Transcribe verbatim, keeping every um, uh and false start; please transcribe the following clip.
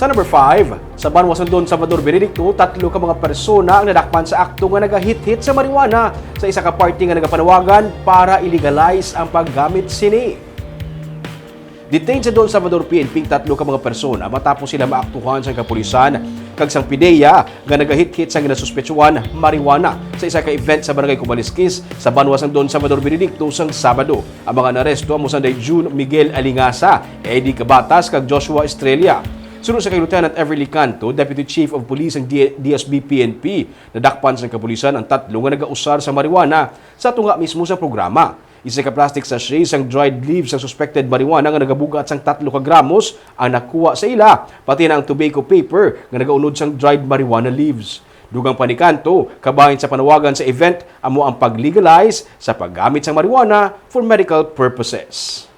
Sa number five, sa banwa sang Don Salvador Benedicto, tatlo ka mga persona ang nadakpan sa akto nga nagahit-hit sa marijuana sa isa ka party nga nagapanawagan para i-legalize ang paggamit sini. Detained sa Don Salvador P N P ang tatlo ka mga persona matapos sila maaktuhan sang kapulisan kag sang PDEA nga nagahit-hit sang ginasuspetsuhan marijuana sa isa ka event sa Barangay Kumaliskis sa banwa sang Don Salvador Benedicto sang Sabado. Ang mga naaresto amo sanday June Miguel Alingasa, Eddie Cabatas, kag Joshua Estrella. Suno sa kay Lieutenant Everly Canto, Deputy Chief of Police sang D-, D S B P N P, nadakpan sang kapulisan ang tatlo nga nagausar sa marijuana sa tunga mismo sa programa. Isa ka plastic sachet sang dried leaves sang suspected marijuana nga nagabugat sang tatlo ka gramos ang nakuha sa ila, pati na ang tobacco paper nga nagaunod sang dried marijuana leaves. Dugang pa ni Canto, kabahin sa panawagan sa event amo ang pag-legalize sa paggamit sang marijuana for medical purposes.